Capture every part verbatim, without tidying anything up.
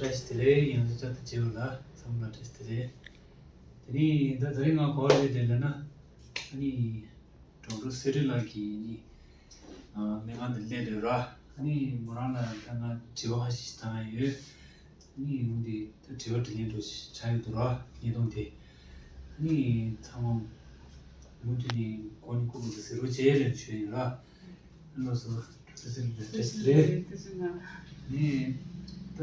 བཀྲ་ཤིས་བདེ་ལེགས། ཡང་བསྐྱར་དུ་མཇལ་བ་ལ་ཚང་མ་ལ་བཀྲ་ཤིས་བདེ་ལེགས། དེ་ནི་ད་དེ་རིང་ང་ག་པར་སླེབས་བསྡད་ལབ་ན། ཨ་ནི་ཌོག་ཊར་སེ་རི་ལགས་ཀྱིས་ནི་ཨ་སྨན་ཁང་དུ་སླེབས་འདུག་ར། ཨ་ནི་མོ་རང་ལ་ད་ང་དྲི་བ་ཁ་ཤས་ཤིག་བཏང་ཡ་ཡོད། ཨ་ནི་འོན་ཏེ་ད་དྲི་བ་དྲིས་ལན་འདྲ་ཞིག་ཆགས་ཡོད་འདུག་ར། བརྙན་ཐུང་དེ། ཨ་ནི་ཚང་མ་མུ་མཐུད་ནས་གོ་ནས་ཁུག་ཁུག་ཏུ་ཟེར་རོགས་བྱེད་ལབ་ཞུ་ཡིན་ར། ལགས་སོ། ཊོ་ཊོ་སེ་རི་ལགས་བཀྲ་ཤིས་བདེ་ལེགས། ནས་ད་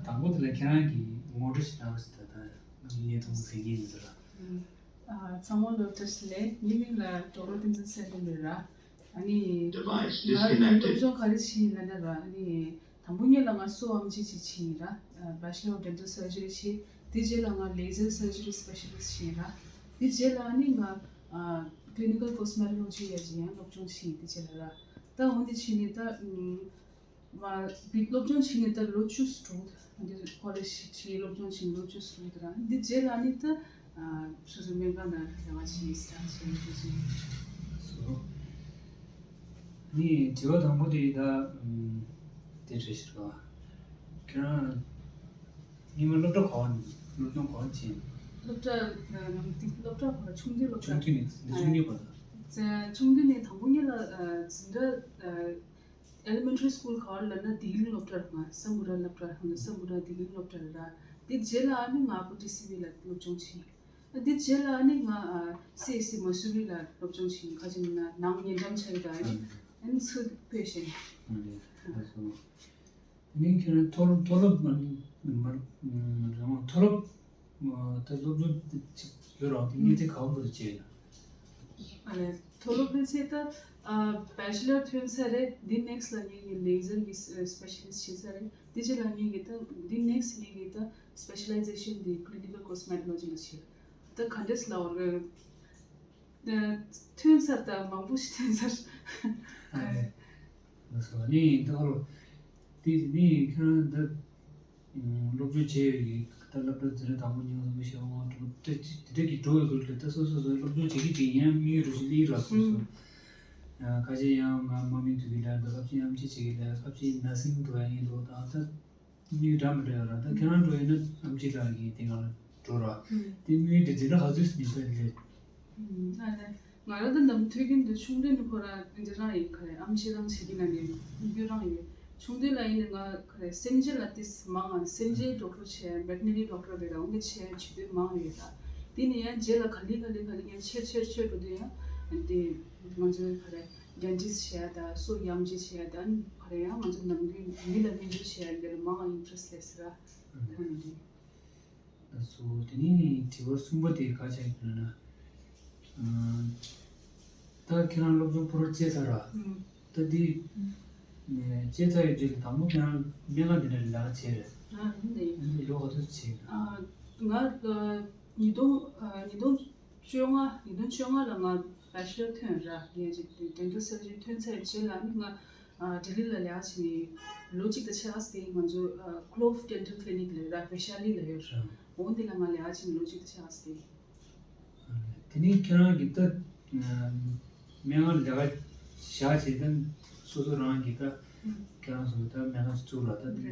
དང་པོ་དེ་ལ་ཁྱེད་རང་གིས་ངོ་སྤྲོད་ཞིག་གནང་རོགས་ཞུ། ད་ད་བརྙན་ཐུང་གཟིགས་མཁན་ཡིན་ཟེར་ལ། ཨ། ཚང་མ་ལ་བཀྲ་ཤིས་བདེ་ལེགས། ངའི་མིང་ལ་ཌོག་ཊར་བསྟན་འཛིན་ཚེ་རིང་རེད་ར། ཨ་ནི་ང་སློབ་སྦྱོང་ག་རེ་བྱས་ཡིན་ལབ་ན་ར། ཨ་ནི་དང་པོ་ཉིད་ལ་ང་སོ་ཨེམ་ཆི་ཅིག་བྱས་ཡིན་ར། Bachelor of Dental Surgery བྱས། དེ་རྗེས་ལ་ང་Laser Surgery Specialist བྱས་ཡིན་ར། དེ་རྗེས་ལ་ཨ་ནི་ང་Clinical Cosmetology ཡ་ཅིག་ཡང་སློབ་སྦྱོང་བྱས་ཡིན། དེ་རྗེས་ལ་ར། ད་འོན་ཏེ་བྱས་ནས་ད་ཨ་མ་འདི་སློབ་སྦྱོང་བྱས་ནས་ད་ལོ་བཅུ་ཙམ་འགྲོ། འདི་ཀོ་ལེཇ་བྱས་སློབ་སྦྱོང་བྱས་ནས་ལོ་བཅུ་ཙམ་འགྲོ་ད་ར། འདི་རྗེས་ལ་ནི་ད་ཨ་སོ་སོའི་སྨན་ཁང་ནང་ལས་ཀ་བྱས་ས་བྱས་ནས་འགྲོ་སོང་། སོ། ནི་དྲི་བ་དང་པོ་དེ་ད་ཨམ་དེ་རེད་ཤག་ར། ཁྱེད་རང་སྔོན་མ་སློབ་གྲྭ་ག་པར་སློབ་སྦྱོང་ག་པར་བྱས་ཡིན། སློབ་གྲྭ་ཨ་ནང་དེ་སློབ་གྲྭ་ག་པར། ཆུང་དུས་སློབ་གྲྭ། ཆུང་དུས་ནས་འདི་ཆུང་དུས་བར་དུ། ཆུང་དུས་ནས་དང་པོ་ཉིད་ལ་ཨ་འཛིན་གྲྭ་ཨ། Elementary School ག་པར་ལབ་ན་བདེ་སྐྱིད་གླིང་སློབ་གྲྭ་རེད། ང་སམ་བྷོ་ཊ་སློབ་གྲྭ་ཧང་སམ་བྷོ་ཊ་བདེ་སྐྱིད་གླིང་སློབ་གྲྭ་རེད་ར། དེ་རྗེས་ལ་ཨ་ནི་ང་ཨ་པོ་ཊི་སི་བི་ལ་སློབ་སྦྱོང་བྱས། དེ་རྗེས་ལ་ཨ་ནི་ང་ཨ་སི་ཨེཆ་སི་མ་སུ་རི་ལ་སློབ་སྦྱོང་བྱས། ཁ་ཅིག་ན་ནང་ཉེ་འགྲམ་ཆགས་ཡོད་ད། ཨ་ནི་ཨ་ནི་ཚུར་ཕེབས་བྱས། ཨ་ནི་ལགས་སོ། དེ་ནས་ཁྱེད་རང་མཐོ་སློབ་མཐོ་སློབ་མ་མ་མཐོ་སློབ་ད་སློབ་སྦྱོང་ཅིག་ཡོད་རེད་བ། དེ་སློབ་ཚན་ག་པར་བར་དུ་བྱས་ཡོད་ན། ཨ་ལས། མཐོ་སློབ་སློབ་ཚན་ད་ཨ་Bachelor ཐོན་ཚར་རེད། འདི་next ལ་ངེད་ཀྱི་Laser གི་Specialist བྱེད་ཚར་རེད། དེ་རྗེས་ལ་ངེད་ཀྱི་ད་འདི་next ངེད་ཀྱི་ད་Specialization འདི་Clinical Cosmetology ལ་བྱེད། ད་ག་འདྲས་ལབ་དགོས་རེད། ཨ་ཐོན་ཚར། ད་མང་པོ་ཞིག་ཐོན་ཚར། ཨ་ལས། ལགས་སོ། ཨ་ནི་ད་ཨ་ལོ། དེ་ནི་ཁྱེད་རང་ད་སློབ་སྦྱོང་བྱས་ཡོད་ཀྱི། ད་སློབ་གྲྭ་འཛིན་གྲྭ་དང་པོ་གཉིས་པ་གསུམ་པ་བཞི་པ་ལྔ་པ་དྲུག་པ་དེ་དེ་འདྲ་གི་འགྲོ་ཡོད་ཀྱི་རེད། ད་སོ་སོ་སོའི་སློབ་སྦྱོང་བྱེད་ཀྱི་བྱེད་ཀྱི་ཡང་དམིགས་ཡུལ་རུ་ཞིག་སླེབས་ར། སོ་སོ་ཨ་ཁ་ཤས་ཡང་ང་དམག་མི་ཐུག་གི་ལ་འདུག་ཁ་ཤས་ཨེམ་ཆི་བྱེད་ཀྱི་ལ། ཁ་ཤས་ནར་སིང་འགྲོ་ཡ་ཡིན་འདུག་ད་ད་དམིགས་ཡུལ་འདྲ་མི་འདྲ་ཡོད་ར། ད་ཁྱེད་རང་འགྲོ་ཡིན་ན་ཨེམ་ཆི་ལགས་ཀྱི་དེ་སྒང་ལ་འགྲོ་ར། དེ་དམིགས་ཡུལ་དེ་འཛིན་གྲྭ་ག་ཚོད་ནས་ད་ལས། ཨ་ལས། ང་རང་ད་ནམ་ཐོས་རྒྱུན་དུ་ཆུང་དུས་ནས་ཁོ་རང་འདི་རང་ཡིན། ག་རེ་ཨེམ་ཆི་རང་བྱེད་ཀྱི་ན་ནས་རྒྱུ་རང་ཡོད། ཆུང་དུས་ལ་ཡིན་ན་ང་ག་རེ་སེམས་ཅན་ལ་ཏིས་མང་ང་། སེམས་ཅན་ཌོག་ཊར་བྱས། Veterinary Doctor རེད་ལ། འོན་ཏེ་བྱས་བྱེད་དུས་མང་ཡོད་ད། དེ་ནས་ཡང་རྗེས་ལ་ག་ལེ་ག་ལེ་ག་ལེ་ཡང་ཆེར་ཆེར་ཆེར་འགྲོ་དུས་ཡང་དེ་ང་ཚོའི་ག་རེ་ཌེན་ཊིསི་བྱས་ད་སོ་ཡ་ཨེམ་ཆི་བྱས་ད་ག་རེ་ཡང་ང་ཚོ་ནམ་རྒྱུན་མི་ལ་སྨན་བཅོས་བྱས་དེ་ལ་མང་ང་ཨིན་ཊེ་རེ་སི་ཊི་སླེབས་སོང་ར། ཨ་ནི་དེ། ལགས་སོ། དེ་ནས་དྲི་བ་གསུམ་པ་དེ་ག་ཅིག་ཡིན་ན། ཨ་ད་ཁྱེད་རང་སློབ་སྦྱོང་ཕུར་བཅད་ཚར་ར། ཨུམ། ད་འདི་ནས་བཅད་ཚར་ཡོད་རྗེས་ལ་དང་པོ་ཁྱེད་རང་སྨན་ཁང་འདི་འདྲ་ལས་ཀ་བྱས་རེད། ཨ་ཡིན་ད་ཡིན། ཨ་འདི་ལོ་ག་ཚོད་བྱས་ཡོད། ཨ་ང་ཨ་ཉིས་སྟོང་ཨ་ཉིས་སྟོང་བཅོ་ལྔ། ཉིས་སྟོང་བཅོ་ལྔ་ལ་ང་བེ་ཆི་ལར་ཐོན་ར། ངས་ཅིག་ཌེན་ཊལ་སར་ཇི་རི་ཐོན་ཚར་རྗེས་ལ་ནི་ང་ཨ་ལྡི་ལི་ལ་ལས་ཀ་བྱས་ནས་ལོ་གཅིག་དང་ཕྱེད་ཀ་ཙམ་ང་ཚོ་ཨ་Clove Dental Clinic ལབ་ར། བེ་ཤ་ལི་ལ་ཡོད་ར། འོ་འདི་ལ་ང་ལས་ཀ་བྱས་ནས་ལོ་གཅིག་དང་ཕྱེད་ཀ་ཙམ། དེ་ནས་ཁྱེད་རང་གིས་ད་སྨན་ཁང་ལས་ཀ་བཞག་བྱས་ད་སོ་སོ་རང་གིས་ད་ཁྱེད་རང་ཚོ་ད་སྨན་ཁང་ཞིག་བཙུགས་ལ། ད་དེ་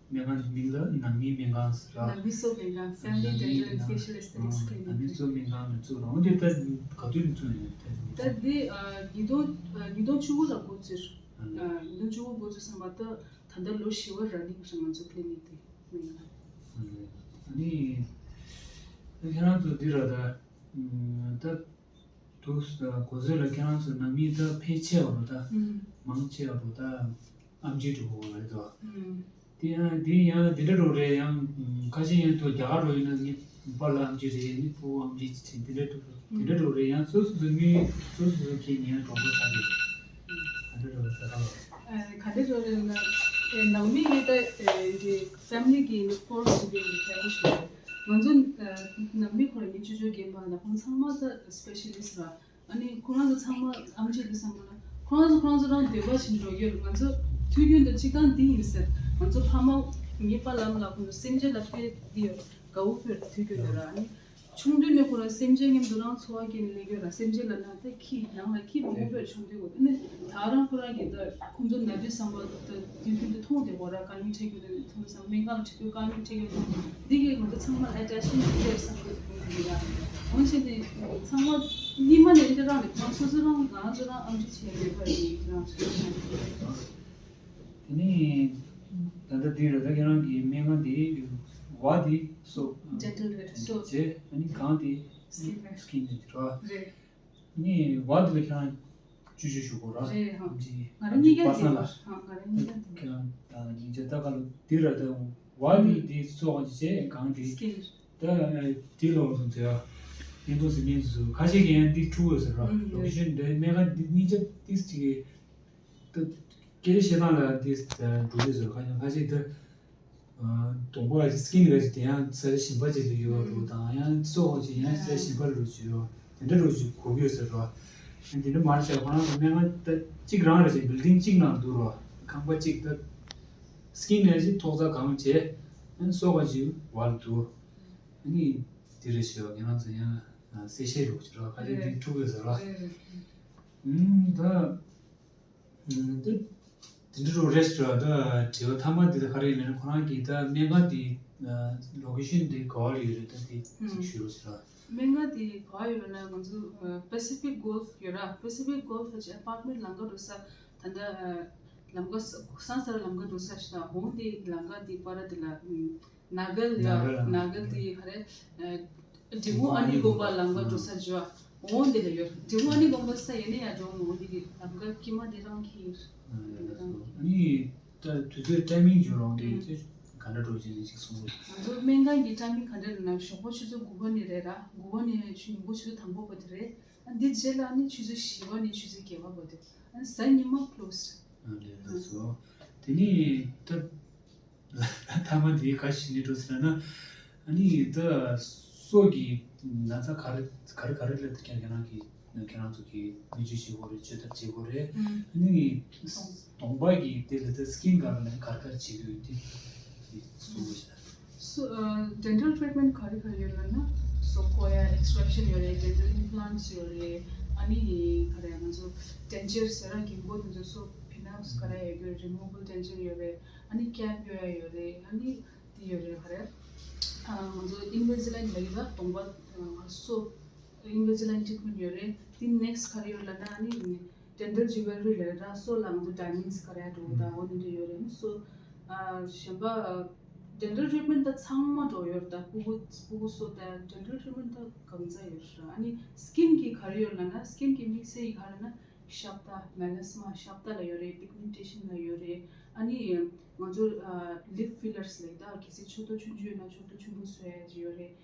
སྨན་ཁང་གི་མིང་ལ་ནང་མིའི་སྨན་ཁང་ཟེར་ར། ནང་མི་གསོ་སྨན་ཁང་། Family Dental and Facial Aesthetics Clinic ནང་མི་གསོ་སྨན་ཁང་ལ་བཙུགས་ར། འོ་དེ་ད་ག་དུས་ནས་བཙུགས་ཡོད་ད། ད་འདི་ཨ་ཉིས་སྟོང་ཨ་ཉིས་སྟོང་བཅུ་དགུ་ལ་འགོ་བཙུགས། ཨ་ཉིས་སྟོང་བཅུ་དགུ་འགོ་བཙུགས་ཙམ་པ་ད་ད་ལྟ་ལོ་བཞི་པ་ར་ནིང་རེད། ང་ཚོ་ཀི་ལི་ནིག་དེ་སྨན་ཁང་། ཨ་ནི་ད་ཁྱེད་རང་ཚོ་འདི་ར་ད་ད། དུས་གོ་ཚོད་ལ་ཁྱེད་རང་ཚོ་ནང་མི་ད་ཕལ་ཆེ་བ་རུ་ད་ཨུམ། མང་ཆེ་བ་རུ་ད་ཨམ་ཆི་འགྲོ་གི་རེད་དོ། ཨུམ། དེ་ཡང་དེ་ཡང་དེ་འདྲ་འགྲོ་རེད། ཡང་ཁ་ཤས་ཡང་དུ་རྒྱ་གར་འགྲོ་ཡིན་ན་ངའི་བུ་པ་ལ་ཨམ་ཆི་རེད། ངའི་བུ་ཨམ་ཆི་བྱེད་དེ་འདྲ་འགྲོ་དེ་འདྲ་འགྲོ་རེད། ཡང་སོ་སོ་སོ་མི་སོ་སོ་སོ་ཁྱེད་ཉན་གྲོང་པོ་ཆགས་རེད། ག་འདྲ་འགྲོ་རེད་ད་ལྟ་ལ། ཨ་ག་འདྲ་འགྲོ་རེད་ན། ཨེ་ནང་མི་གི་ད་ཨེ་འདི་ཕེ་མི་ལི་གི་ཕོར་སི་གི་ཁྱད་པར་ཞིག་རེད། ང་ཚོ་ནང་མི་ཁོ་རང་ཉིད་ཅོ་ཅོ་རྒན་པ་ལ་ཁོང་ཚང་མ་ད་སི་པེ་ཤ་ལི་སི་ར། ཨ་ནི་ཁོ་རང་ཚོ་ཚང་མ་ཨམ་ཆི་དེ་བསམ་པ་ན་ཁོ་རང་ཚོ་ཁོ་རང་ཚོ་རང་འདོད་པ་བཞིན་འགྲོ་གི་ཡོད། ང་ཚོ་དུས་རྒྱུན་དུ་སྤྱི་བཏང་འདི་ཡིན་ཟེར། ང་ཚོ་ཕ་མ་ངའི་པཱ་ལགས་ཨ་མ་ལགས་ཁོང་ཚོ་སེམས་ཅན་ལ་ཕན་འདི་ཡོད་དགའ་བོ་ཕེབས་དུས་རྒྱུན་དུ་ར། ཨ་ནི་ ཆུང་དུས་ནས་ཁོ་རང་སེམས་ཅན་མཉམ་དུ་རང་འཚོ་བ་སྐྱེལ་ནས་སླེབས་ཡོད་ར། སེམས་ཅན་ལབ་ན་ད་ཁྱི་ནང་ལ་ཁྱི་མང་པོ་ཡོད། ཆུང་དུས་གོ་ནས་ད་རང་ཁོ་རང་གིས་ད་ཁོ་ཚོ་ན་དུས་བསམ་པ་ད་དུས་རྒྱུན་དུ་མཐོང་དེ་གོ་ར། དཀའ་ངལ་འཕྲད་ཡོད་དུས་ཚང་མ་སྨན་ཁང་ལ་ཁྲིད་དུས་དཀའ་ངལ་འཕྲད་ཡོད་དུས་འདི་གས་ང་ཚོ་ཚང་མ་ཨེ་ཊེཆ་མེན་ཊི་ཡོད་བསམ་གི་འདུག་གི་ར། འོན་ཀྱང་དེ་ཚང་མ་སྔོན་མ་ནས་འདི་རང་ནས་ཁོ་རང་སོ་སོ་རང་ང་རང་ཚོ་རང་ཨམ་ཅི་བྱས་ཡོད་པ་ཡིན་རང་ཚོ་རང་། དེ་ནས་ད་ལྟ་འདི་རེད། ད་ཁྱེད་རང་གི་སྨན་ཁང་འདི་བ་འདི་སོ་ཌེན་ཊལ་རེད། སོ་བྱས་ཨ་ནི་གང་དེ་སི་ཀིན་རེད། སི་ཀིན་རེད་ར། རེད། ནི་བ་འདི་ལ་ཁྱེད་རང་བཅུ་བཅུ་ཞུ་དགོས་ར། རེད་ཧ། ཨམ་ཅི་ང་རང་གཉིས་ཀ་པ་སངས་ལ། ཧ་ང་རང་གཉིས་ཀ་དེ། ཁྱེད་རང་ད་ཉིན་བྱེད་ད་ག་ལ་འདི་ར། ད་བ་འདི་འདི་སོ་གང་ཅི་བྱས་གང་དེ་སི་ཀིན་རེད། ད་འདི་ལོ་སོང་ཚེ་ཡ་ཡིན་དུས་སི་ཀིན་སུ་ཁ་ཤས་ཀྱི་ཡང་འདི་འཁྲུག་ཡོད་ཟེར་ར། ལོ་ཤན་འདི་སྨན་ཁང་འདི་གཉིས་ཆ་ཏིས་ཅིག་གི་ད་སྐད་ཆ་བཤད་སྟངས་ལ་འདི་འགྲོ་དུས་སུ་ཁ་ཤས་ཁ་ཤས་ད་གདོང་པ་སི་ཀིན་ག་ཅིག་དེ་ཡང་ས་ཆ་གཞན་པ་ཅིག་ལ་ཡོད་འགྲོ་དང་ཡང་སོགས་ཅིག་ཡང་ས་ཆ་གཞན་པ་ལ་འགྲོ་ཅིག་ཡོད། དེ་འདྲ་འགྲོ་ཅིག་གོ་གི་ཡོད་ཟེར་ར། ཡང་དེ་འདྲ་མ་རེད་ཟེར། ཁོ་རང་ཚོ་སྨན་ཁང་ད་གཅིག་རང་རེད་ཅིག་བིལ་ཌིང་གཅིག་ནང་འདུག་ར། ཁང་པ་གཅིག་ད་སི་ཀིན་ག་ཅིག་ཐོག་རྩ་གང་བྱས་ཡང་སོགས་ཅིག་བར་འདུག་ཨ་ནི་དེ་རེད་ཟེར་བ་ང་རང་ཚོ་ཡང་གསལ་བཤད་རོགས་ཅིག་ར། ཁ་ཅིག་དེ་འཁྲུག་ཡོད་ཟེར་ར། ཨུམ་ད། ཨུམ། དེ་དེ་འདྲ་རུ་རེད་ཟེར་བ། ད་དྲི་བ་མཐའ་མ་འདི་ད་ག་རེ་ཡིན་ལབ་ན། ཁོ་རང་གིས་ད་སྨན་ཁང་འདི་ལོ་ཀེ་ཤན་འདི་ག་བ་ལ་ཡོད་རེད། ད་དེ་ཅིག་ཞུ་རོགས་ཟེར་བ། སྨན་ཁང་འདི་ག་བ་ཡོད་ལབ་ན་ང་ཚོ་པེ་སི་ཕིག་གོལ་ཕ་ཡོད་ར། པེ་སི་ཕིག་གོལ་ཕ་ཕྱི་ཨ་པར་ཊ་མེན་ཊི་ལམ་ཁ་འགྲོ་ས་ད་ལྟ་ལམ་ཁ་ས་ས་ས་ལམ་ཁ་འགྲོ་ས་ཞིག་དང་འོང་དེ་ལམ་ཁ་འདི་བར་དེ་ལ་ཨུམ། ནཱ་གལ་ཡ། ནཱ་གལ་ནཱ་གལ་དེ་ག་རེ། འབྲི་གུང་ཨ་ནི་དགོན་པ་ལམ་ཁ་འགྲོ་ས་ཅིག་ཡོད། འོ་འདི་ལ་ཡོད། འབྲི་གུང་ཨ་ནི་དགོན་པ་ས་ཡིན་ན་ཡང་འགྲོ་འོང་འདི་གི་ལམ་ཁ་དཀྱིལ་མ་འདི་རང་གི་ཡིན། ཨ་ནི་ད་དུས་ཚོད་ཊའི་མིང་བརྗོད་རོགས། འདི་ཚོད་ག་འདྲ་འགྲོ་ཅིག་ཅིག་གསུང་རོགས། ང་ཚོ་སྨན་ཁང་གི་ཊའི་མིང་ག་འདྲ་རེད་ན་ཞོགས་པ་ཆུ་ཚོད་དགུ་པ་ནས་རེད་ར། དགུ་པ་ནས་ཆུ་ཉིན་གུང་ཆུ་ཚོད་དང་པོ་བར་དེ་རེད། ཨ་འདི་རྗེས་ལ་ཨ་ནི་ཆུ་ཚོད་བཞི་པ་ནས་ཆུ་ཚོད་བརྒྱད་པ་བར་དེ། ཨ་གཟའ་ཉི་མ་ཀློ་སི་ཌི། ཨ་ལས་ལགས་སོ། དེ་ནས་ད། མཐའ་མ་དེ་ག་ཞིག་ནས་འགྲོ་ཟེར་ན། ཨ་ནི་ད་སོ་གི་ན་ཚ་ག་རེ་ག་རེ་ག་རེ་ལ་ཁྱེད་ཁྱེད་རང་གི་ཁྱེད་རང་ཚོ་གི་སྨན་བཅོས་བྱེད་དགོས་རེད། བཅོས་ཐབས་བྱེད་དགོས་རེད། ཨ་ནི་གདོང་པ་གི་དེ་ལ་ད་སི་ཀིན་ག་རེ་ལ་ག་རེ་ག་རེ་བྱེད་དགོས་དེ་གསུངས་པ་ཞིག་ལ། སོ་ཨ་ཌེན་ཊལ་ཊི་རིཊ་མེན་ཊི་ག་རེ་ག་རེ་ཡོད་ལབ་ན། སོ་བཀོག་ཡ་ཨེགས་ཊྲེག་ཤན་ཡོད་རེད། ཌེན་ཊལ་ཨིམ་པི་ལན་ཊི་ཡོད་རེད། ཨ་ནི་ག་རེ་ང་ཚོ་ཌེན་ཅར་ཟེར་ར་རྒན་པོ་དེ་ཚོ་སོ་ཕི་ནལ་ག་རེ་ཡོད་རེད། རི་མུ་བལ་ཌེན་ཅར་ཡོད་རེད། ཨ་ནི་ཀེབ་གཡོག་ཡ་ཡོད་རེད། ཨ་ནི་དེ་ཡོད་རེད། ག་རེ་ཨ་ང་ཚོ་ཨིན་ཝི་ཛི་ལའིན་ལབ་ཡོད་ད་གདོང་པ་ཨ་སོ་ཨིན་ཝི་ཛི་ལའིན་ཊི་རིཊ་མེན་ཊི་ཡོད་རེད། དེ་ནེག་སི་ཊི་ག་རེ་ཡོད་ལབ་ན་ཨ་ནི་ཌེན་ཊལ་ཇུ་ཝེ་ལ་རི་ལབ་ཡོད་ད། སོ་ལ་ང་ཚོ་ཌའི་མོན་ཌི་ག་རེ་འགྲོ་ད་འོ་འདི་འདྲ་ཡོད་རེད། ཨ་ནི་སོ་ཨ་གཞན་པ་ཌེན་ཊལ་ཊི་རིཊ་མེན་ཊི་ད་ཚང་མ་འགྲོ་ཡོད་རེད་ད། སྤུ་གུ་སྤུ་གུ་སོ་ད་ཌེན་ཊལ་ཊི་རིཊ་མེན་ཊི་ད་གང་ཚ་ཡོད་རེད། ཨ་ནི་སི་ཀིན་གི་ག་རེ་ཡོད་ལབ་ན་སི་ཀིན་གི་དམིགས་བསལ་གྱི་ག་རེ་ན། ཤ་བཏགས་མེ་ལ་སི་མ་ཤ་བཏགས་ལ་ཡོད་རེད། པིག་མེན་ཊེ་ཤན་ལ་ཡོད་རེད། ཨ་ནི་ང་ཚོ་ལིབ་ཕི་ལར་སི་ལབ་ད། གལ་སྲིད་ཕྱོགས་མདོག་ཆུང་ཆུང་ཡོད་ན་ཕྱོགས་མདོག་ཆུང་ཆུང་བཟོ་ཡ་ཅིག་ཡོད་རེད།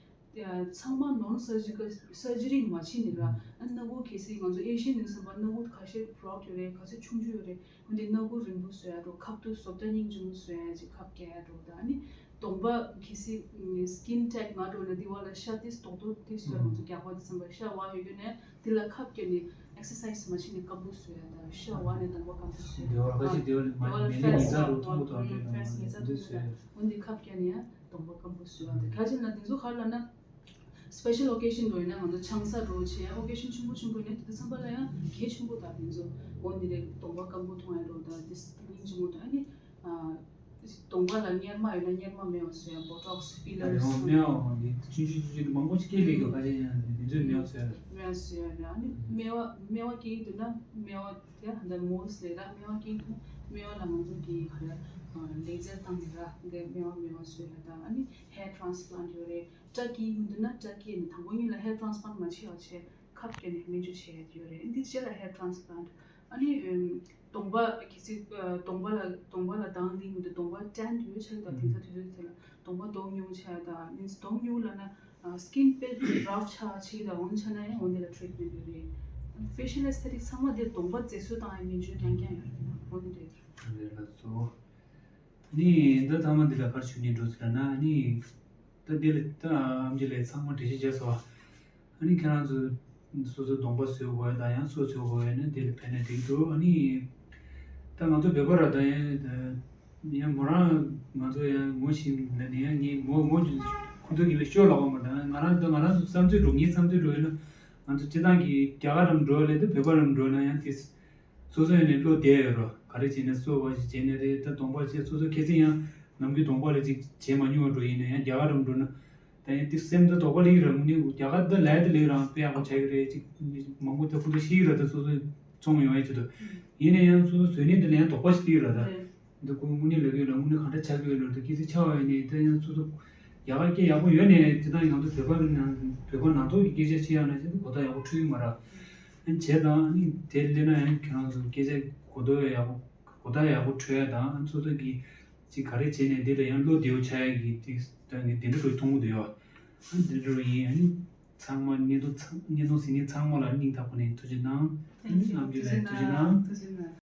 ཨ་ཚང་མ་ནོན་སར་ཇི་ཀལ་སར་ཇི་རི་མ་བྱེད་ནི་ར། ཨ་སྣ་ཁུག་གལ་སྲིད་ང་ཚོ་ཨེ་ཤི་ཡན་ཡིན་བསམ་པ་སྣ་ཁུག་ཁ་ཤས་བྷི་རོཌ་ཡོད་རེད། ཁ་ཤས་ཆུང་ཆུང་ཡོད་རེད། འོན་ཏེ་སྣ་ཁུག་རིང་པོ་བཟོ་ཡ་འགྲོ། ཁབ་ཏུ་བཟོ་ལྟ་སྙིང་རྗེ་མོ་བཟོ་ཡ་ཅིག་ཁབ་རྒྱག་ཡ་འགྲོ། ད་ཨ་ནི་གདོང་པ་གལ་སྲིད་སི་ཀིན་ཊའིཊ་མ་འགྲོ་ན་དེ་བ་ལ་ཤ་ཏིས་རྡོག་རྡོག་ཏིས་ཡོད། ང་ཚོ་རྒྱག་པ་དེ་བསམ་པ་ཤ་བ་ཡོད་རྒྱུ་ནས་དེ་ལ་ཁབ་རྒྱག་ནས་ཨེག་སར་སའིཛ་མ་བྱས་ནས་སྐམ་པོ་བཟོ་ཡ། ད་ཤ་བ་ནས་གདོང་པ་སྐམ་པོ་བཟོ་ཡ། དེ་བ་ལ་ཁ་ཅིག་དེ་བ་ལ་མ་མེ་ནས་ཉི་ཚ་རུ་ཐུང་པོ་དང་འདྲེས་དང་ཕེ་སི་ཉི་ཚ་ཐུང་པོ་དང་འདྲེས་བཟོ་ཡ། འོན་ཏེ་ཁབ་རྒྱག་ནས་ཡང་གདོང་པ་སྐམ་པོ་བཟོ་ཡ། ད་ག་ཅིག་ན་དེ་ཚོ་ག་རེ་ལབ་ན། སི་པེ་ཤལ་ཨོ་ཀེ་ཤན་འགྲོ་ཡིན་ན་ང་ཚོ་ཆང་ས་འགྲོ་བྱས་ཨོ་ཀེ་ཤན་ཆེན་པོ་ཆེན་པོ་ཡིན་ན་དེ་ཚོ་ཚང་མ་ལ་ཡང་གལ་ཆེན་པོ་དང་དེ་ཚོ་འོ་འདི་རེད། གདོང་པ་སྐམ་པོ་མཐོང་ཡ་འགྲོ་ད་དེ་སྙིང་རྗེ་མོ་དང་ཨ་ནི་གདོང་པ་ལ་གཉེར་མ་ཡོད་ན་གཉེར་མ་མེད་པ་བཟོ་ཡ་བོ་ཊོག་སི་ཕི་ལར་སི་སྨེ་བ་འདི་ཆུང་ཆུང་ཆུང་ཆུང་མང་པོ་ཅིག་སྐྱེས་ལེགས་ཡོད་ཁ་ཅན་ཡང་དེ་ཚོའི་སྨེ་བ་བཟོ་ཡ་རེད། སྨེ་བ་བཟོ་ཡ་རེད། ཨ་ནི་སྨེ་བ་སྨེ་བ་སྐྱེ་ཡི་འདུག་ན་སྨེ་བ་དེ་ཧ་ད་མོལ་སི་ལེ་ར་སྨེ་བ་སྐྱེ་ཡི་འདུག་ན་སྨེ་བ་ལ་ང་ཚོ་གི་ག་རེ་ལེ་ཛར་བཏང་ནས་ར་འདི་སྨེ་བ་སྨེ་བ་བཟོ་ཡ་རེད། ད་ཨ་ནི་ཧེར་ཊ་རན་སི་པ་ལན་ཊི་ཡོད་རེད། སྐྲ་སྐྱེ་ཡི་མི་འདུག་ན་སྐྲ་སྐྱེ་ནས་དང་པོ་ཉིད་ལ་ཧེར་ཊ་རན་སི་པ་ལན་ཊི་མ་བྱས་པ་བྱས་ཁབ་བརྒྱབ་ནས་སྨན་བཅོས་བྱས་ཡོད་རེད། འདི་རྗེས་ལ་ཧེར་ཊ་རན་སི་པ་ལན་ཊི། ཨ་ནི་གདོང་པ་གལ་སྲིད་གདོང་པ་ལ་གདོང་པ་ལ་དྭངས་ལྡན་མི་འདུག་གདོང་པ་ཊེན་ཡོད་ཆགས་དང་དེང་སང་དུས་ཚོད་དེ་ལ་གདོང་པ་མདོག་ཉུང་ཆགས་དང་མིན་སི་མདོག་ཉུང་ལབ་ན་སི་ཀིན་དཔེ་རབ་ཆགས་ཆེ་དང་འོན་ཆགས་ན་ཡང་འོན་དེ་ལ་ཊི་རིཊ་མེན་ཊི་ཡོད་རེད། ཕེ་ཤལ་ཨེས་ཐེ་ཊིག་ཚང་མ་དེ་གདོང་པ་མཛེས་བཟོ་བཏང་ཡ་སྨན་བཅོས་རྐྱང་རྐྱང་ཡོད་རེད། འོན་དེ་རེད། རེད་ལགས་སོ། ནི་ད་ཐ་མ་འདི་ལ་ཕར་ཞུ་ནས་འགྲོ་ཟེར་ན་ནི། ད་འདི་ལ་ད་ཨམ་ཆི་ལས་ཚང་མ་འགྲེལ་བཤད་བྱས་སོང་། ཨ་ནི་ཁྱེད་རང་ཚོ་སོ་སོ་གདོང་པ་བཟོ་དགོས་ཡ་དང་ཡང་སོ་བཟོ་དགོས་ཡ་ནི་འདི་ལ་ཕན་ན་འགྲིག་འདུག་ཨ་ནི་ད་ང་ཚོ་བོད་པ་ར་ད་ཡང་ཡང་མོ་རང་ང་ཚོ་ཡང་ངོ་ཤེས་ན་ནི་ཡང་ངས་ངོ་ངོ་ཁོ་ཚོ་གི་ལ་ཤོ་ལོག་པ་མ་ད་ ང་རང་ད་ང་རང་ཚོ་བསམ་ཚུལ་འགྲོ་ངའི་བསམ་ཚུལ་འགྲོ་ཡིན་ན། ང་ཚོ་སྤྱི་བཏང་གི་རྒྱ་གར་འགྲོ་ལས་དེ་བོད་པ་འགྲོ་ན་ཡང་དེ། སོ་སོ་ཡོད་ནས་བློ་བདེ་ཡོད་རོ། ག་རེ་བྱས་ནས་གསོ་བ་ཞིག་བྱས་ནས་རེད། ད་གདོང་པ་བྱས་སོ་སོ་ཁྱེད་ཚོ་ཡང་ནམ་རྒྱུན་གདོང་པ་ལ་ཅིག་བྱས་མ་མྱོང་བ་འགྲོ་ཡིན་ན་ཡང་རྒྱ་གར་འགྲོ་ན། ད་ཡང་དེ་སེམས་ད་དོགས་པ་སླེབས་ར་དངོས་གནས་རྒྱ་གར་ད་ལས་ད་ལས་རང་དཔེ་ཡག་པོ་བྱ་གི་རེད། ཅིག་མང་པོ་ད་ཁོང་ཚོ་ཤེས་ཀྱི་ར། ད་སོ་སོ་ཚོང་ཡོང་ཡ་ཆེད་དུ་ཡིན་ན་ཡང་སོ་སོ་བཟོས་ནས་ད་ལས་ཡང་དོགས་པ་ཞིག་སླེབས་ར་ད། འདི་ཁོ་དངོས་གནས་ལབ་ཀྱི་ཡོད་ན་དངོས་གནས་གང་འདྲ་ཆགས་ཀྱི་ཡོད་ན་ད་སྐད་ཆ་ཆགས་པ་ཡིན་ནའི་ད་ཡང་སོ་སོ་རྒྱ་གར་སྐད་ཡག་པོ་ཡོད་ནའི་ཇི་ལྟར་ང་ཚོ་བོད་པ་ནང་བོད་པ་ནང་ཐོག་གི་སྐད་ཆ་བཤད་ཡག་ན་ཅི་གོ་བརྡ་ཡག་པོ་འཕྲོད་ཀྱི་མ་རེད། ཨ་ནི་བྱས་ཙང་ཨ་ནི་དེ་སླེབས་ན་ཡང་ཁྱེད་རང་ཚོ་སྐད་ཆ་གོ་བརྡ་ཡག་པོ་གོ་བརྡ་ཡག་པོ་འཕྲོད་ཡག་དང་ཨ་ནི་སོ་སོ་གི་ཅིག་ག་རེ་བྱས་ནས་འདི་ལ་ཡང་བློ་བདེ་བོ་ཆགས་ཡག་གི་དེ་ད་ངས་དེ་འདྲ་རུ་མཐོང་གི་འདུག་ཡོད། ཨ་ནི་དེ་འདྲ་རུ་ཡིན། ཨ་ནི་ཚང་མ་བརྙན་ཐུང་ཚང་བརྙན་ཐུང་གཟིགས་མཁན་ཚང་མ་ལ་སྙིང་ཐག་པ་ནས་ཐུགས་རྗེ་གནང་། ཨ་ནི་རྣམ་པ་ལ་ཐུགས་རྗེ་གནང་། ཐུགས་རྗེ་གནང་།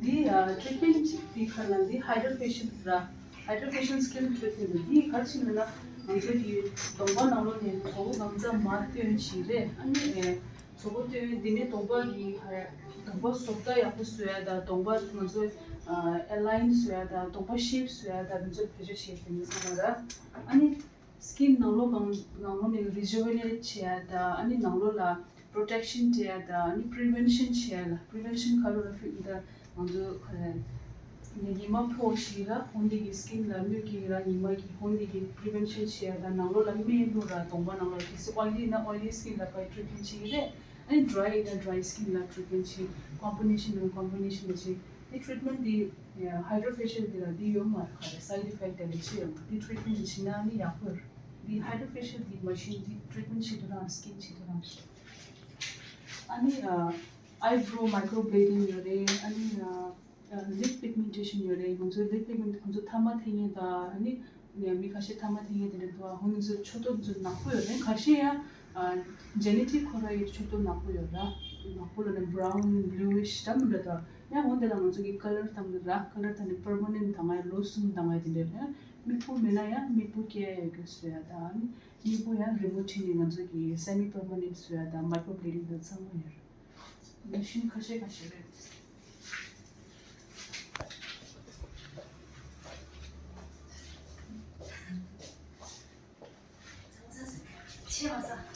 འདི་ཨ་treatment་འདི་ག་ལ་འདི་hydra facial་ར། Hydra facial skin treatment་འདི་ག་རེ་ཞིག་ལབ་ན་ང་ཚོ་གི་གདོང་པ་ནང་ལོགས་ནས་མཛུབ་གུ་གང་ཙམ་མར་བཏོན་བྱས་རེད། ཨ་ནི་ཨེ་མཛུབ་གུ་བཏོན་འདི་ནས་གདོང་པ་གི་ཨ་གདོང་པ་བཟོ་ལྟ་ཡག་པོ་བཟོ་ཡ་དང་གདོང་པ་ང་ཚོ་ཨ་align་བཟོ་ཡ་དང་གདོང་པ་shape་བཟོ་ཡ་དང་འདི་ཚོ་བེད་སྤྱོད་བྱས་དེ་ནས་ཚང་མ་ར། ཨ་ནི་skin་ནང་ལོགས་གང་ནང་ལོགས་ནས་rejuvenate་བྱེད་ཡ་དང་ཨ་ནི་ནང་ལོགས་ལ་protection་སྤྲད་ཡ་དང་ཨ་ནི་prevention་བྱེད་ཡ་ལ་prevention་ག་རེ་རེད་ད་ང་ཚོ་ག་རེ་ཉི་མ་ཕོག་ཞིག་ར་ཧོན་དེ་གི་skin་ལ་གནོད་ཀྱི་ར་ཉི་མ་གི་ཧོན་དེ་གི་prevention་བྱེད་ཡ་དང་ནང་ལོགས་ལ་སྨན་བླུགས་ར་གདོང་པ་ནང་ལོགས་གལ་སྲིད་oily་ཡིན་ན་oily skin་ལ་ཕར་treatment་བྱེད་ཀྱི་རེད། ཨ་ནི་dry་ཡིན་ན་dry skin་ལ་treatment་བྱེད། combination་ཡིན་ན་combination་ལ་བྱེད། དེ་treatment་དེ་hydra facial་དེ་ལ་དེ་ཡོད་མ་རེད། ག་རེ་side effect་དེ་ལས་ཆེ་ཡོད་མ་རེད། དེ་treatment་དེ་བྱེད་ན་ནི་ཡག་པོ་རེད། དེ་hydra facial་དེ་machine་དེ་treatment་བྱེད་དུ་རང་skin་བྱེད་དུ་རང་ཞིག་ཨ་ནི་eyebrow microblading་ཡོད་རེད། ཨ་ནི་lip pigmentation་ཡོད་རེད། ང་ཚོའི་lip pigment་ང་ཚོ་ཐ་མག་འཐེན་མཁན་དང་ཨ་ནི་མི་ཁ་ཤས་ཐ་མག་འཐེན་མཁན་དེ་འདྲ་འདུག་ཨ་ཧོ་ང་ཚོ་ཕྱོགས་གཏོགས་ང་ཚོ་ནག་པོ་ཡོད་རེད། ཁ་ཤས་ཡང་genetic་ཁོ་ར་ཡི་ཕྱོགས་གཏོགས་ནག་པོ་ཡོད་ར། ནག་པོ་ལ་ནི་brown bluish་འདྲ་མི་འདྲ་དང་ཡང་འོན་ཏེ་ལ་ང་ཚོ་གི་color་བཏང་གི་ར་color་བཏང་ནས་permanent་བཏང་ཡ་ལོ་གསུམ་བཏང་ཡ་དེ་འདྲ་རེད། མིག་སྤུ་མེད་ན་ཡང་མིག་སྤུ་སྐྱེ་ཡ་ཡོད་རྒྱུ་བཟོ་ཡ་དང་མིག་སྤུ་ཡང་རིང་པོ་ཁྲིད་ནས་ང་ཚོ་གི་semi permanent་བཟོ་ཡ་དང་microblading་དང་ཚང་མ་ཡོད་རེད། machine་ཁ་ཤས་ཁ་ཤས་རེད། ཆེ་བ་ས།